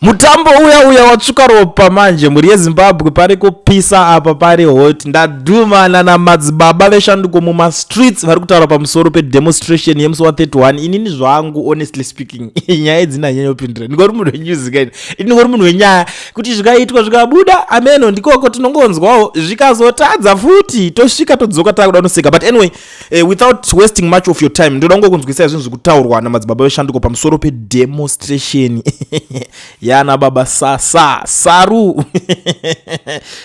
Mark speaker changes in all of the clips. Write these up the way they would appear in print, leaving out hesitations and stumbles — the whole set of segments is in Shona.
Speaker 1: Mutambo uya uya watsvuka ropa manje. Mhuri yeZimbabwe, pari kupisa apa, pari hot. Ndadhumana namadzibaba veshanduko mumastreets, vari kutaura pamusoro pedemonstration yemusi wa31. Inini zvangu, honestly speaking, nyaya idzi ndanyanyopindura. Ndingori munhu wenews kaini, ndingori munhu wenyaya. Kuti zvikaitwa zvikabuda, ameno, ndikoko tinongonzwawo. Zvikazotadza futi, tosvika todzoka takuda kunoseka. But anyway, without wasting much of your time, ndoda kungokunzwisai zvinhu zvikutaurwa namadzibaba veshanduko pamusoro pedemonstration yana baba Sasa Saru.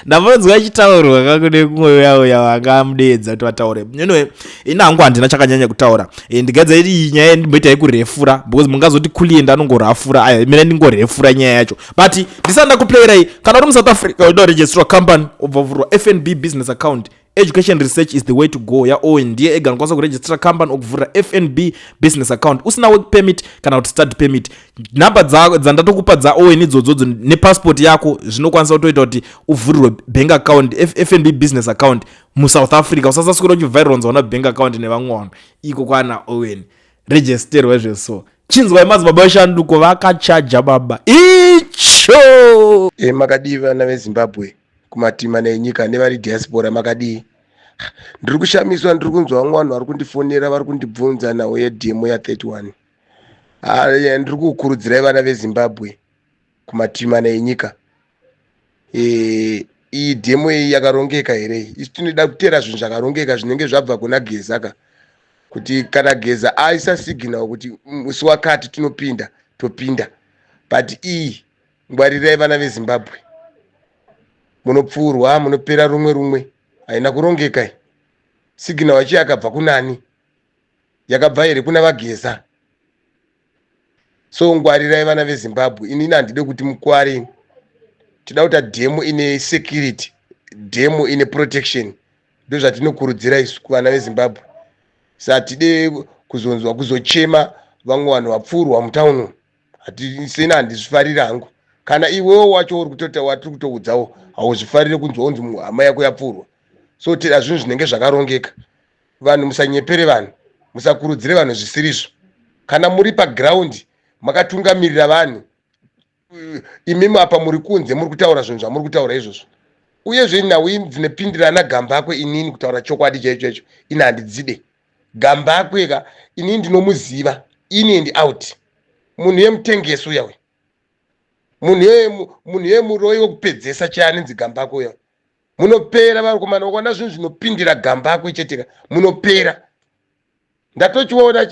Speaker 1: Ndambonzwa ichitaurwa kakune kumwe uya vangamudedza kuti vataure. Anyway, ini hangu handina chakanyanya kutaura. Ndigadza iri nyaya ndimboita yekurefura, because mungazoti kulienda anongorafura. Aya, mina ndingorefura nyaya yacho, but ndisati ndakuplayirai, kana uri muSouth Africa uda kuregisterwa company, ubva vhurwa FNB business account, Education Research is the way to go. Yaowen ndiye ega anokwanisa kuregistera company, okuvhurira FNB business account usina work permit kana kuti study permit. Nhamba dzandatokupa dzaOwen idzodzodzo nepassport yako zvinokwanisa kutoita kuti uvhurirwe bank account, FNB business account muSouth Africa. Usasaswera uchivhaironza una bank account nevamwe vanhu. Iko kwana Owen registerwa izveso. Chinzwai madzibaba veshanduko vakachaja baba icho.
Speaker 2: Makadii vana veZimbabwe kumatima nenyika nevari diaspora, makadii? Ndiri kushamiswa, ndiri kunzwa vamwe vanhu vari kundifonera, vari kundibvunza nhau yedemo ya31. Ndiri kukurudzirai vana veZimbabwe kumatima nenyika, iyi demo iyi yakarongeka here? Isu tinoda kuteera zvinhu zvakarongeka zvinenge zvabva kuna Geza ka, kuti kana Geza aisa signal kuti musi wakati tinopinda, topinda. But iyi, ngwarirai vana veZimbabwe, munopfuurwa, munopera rumwe rumwe. Haina kurongeka iyi. Signal yacho yakabva kunani? Yakabva here kuna vaGeza? So ngwarirai vana veZimbabwe. Inini handide kuti mukware. Tida kuita demo ine security, demo ine protection. Ndo zvatinokurudzira isu kuvana veZimbabwe. Satide kuzonzwa kuzochema vamwe vanhu vapfuurwa mutauni. Sena handizvifariri hangu. Kana iwewo wacho uri kutota watiri kutoudzawo, hauzvifariri kunzwa unzi hama yako yapfuurwa. So tida zvinhu zvinenge zvakarongeka. Vanhu musanyepere vanhu, musakurudzire vanhu zvisirizvo. Kana muri paground makatungamirira vanhu, imimi apa muri kunze muri kutaura zvinhu zvamuri kutaura izvozvo. Uyezve nhau dzinopindirana Gambakwe, inini kutaura chokwadi chaicho chaicho, ini handidzide Gambakwe ka. Inini ndinomuziva in and out. Munhu yemutengeso uyawe, munhu yemuroi wekupedzesa chaanenzi Gambakwe uya. Munopera vakomana, vakaona zvinhu zvinopindira Gambakwe cheteka, munopera. Ndatochiona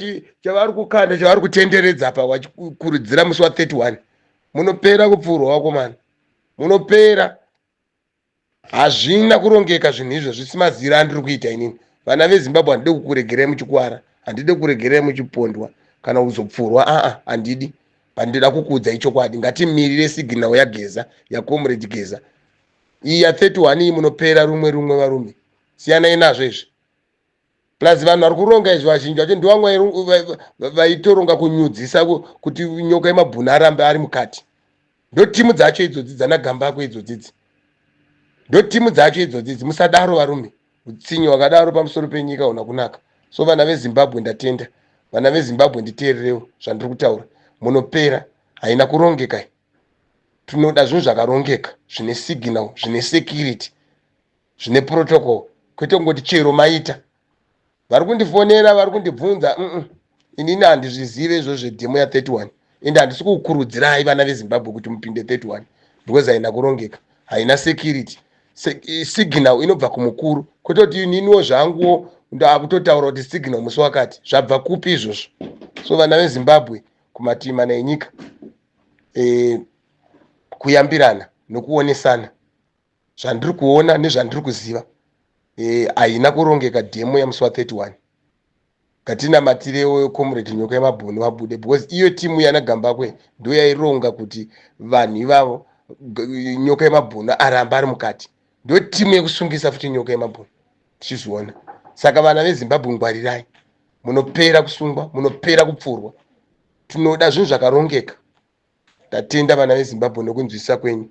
Speaker 2: chavari kukanda, chavari kutenderedza apa vachikurudzira musi wa31. Munopera kupfuurwa vakomana, munopera. Hazvina kurongeka zvinhu izvo, zvisi mazira andiri kuita inini. Vana veZimbabwe, handide kukuregerai muchikwara, handide kukuregerai muchipondwa kana kuzopfurwa. Aa, handidi. Pandida kukuudzai chokwadi, ngatimirire signal yaGeza, yacomrade Geza. Iyi ya31 iyi, munopera rumwe rumwe varume. Siyanai nazvo izvi. Plus vanhu vari kuronga izvi, vazhinji vacho ndivamwe vaitoronga kunyudzisa kuti Nyoka yemabhunu arambe ari mukati. Ndo timu dzacho idzodzi dzanaGambakwe idzodzidzi, ndo timu dzacho idzodzidzi. Musadaro varume, utsinyi hwakadaro pamusoro penyika huna kunaka. So vana veZimbabwe, ndatenda. Vana veZimbabwe, nditeererewo zvandiri kutaura. Munopera, haina kurongeka. Tinoda zvinhu zvakarongeka, zvine signal, zvine security, zvine protocol, kwete kungoti chero maita. Vari kundifonera, vari kundibvunza. Inini handizvizive izvo zvedemo ya31, ende handisi kukurudzirai vana veZimbabwe kuti mupinde 31, because haina kurongeka, haina security. Signal inobva kumukuru, kwete kuti ininiwo zvanguwo ndakutotaura kuti signal musi wakati. Zvabva kupi izvozvo? So vana veZimbabwe kumativi mana enyika, kuyambirana nokuonesana zvandiri kuona nezvandiri kuziva, haina kurongeka demo yamusi wa31. Ngatinamatirewo comrade Nyoka yemabhunu vabude, because iyo timu yana Gambakwe ndo yaironga kuti vanhu ivavo, Nyoka yemabhunu aramba ari mukati. Ndo timu yekusungisa futi Nyoka yemabhunu tichizviona. Saka vana veZimbabwe, ngwarirai, munopera kusungwa, munopera kupfurwa. Tinoda zvinhu zvakarongeka. Ndatenda vana veZimbabwe nokunzwisisa kwenyu.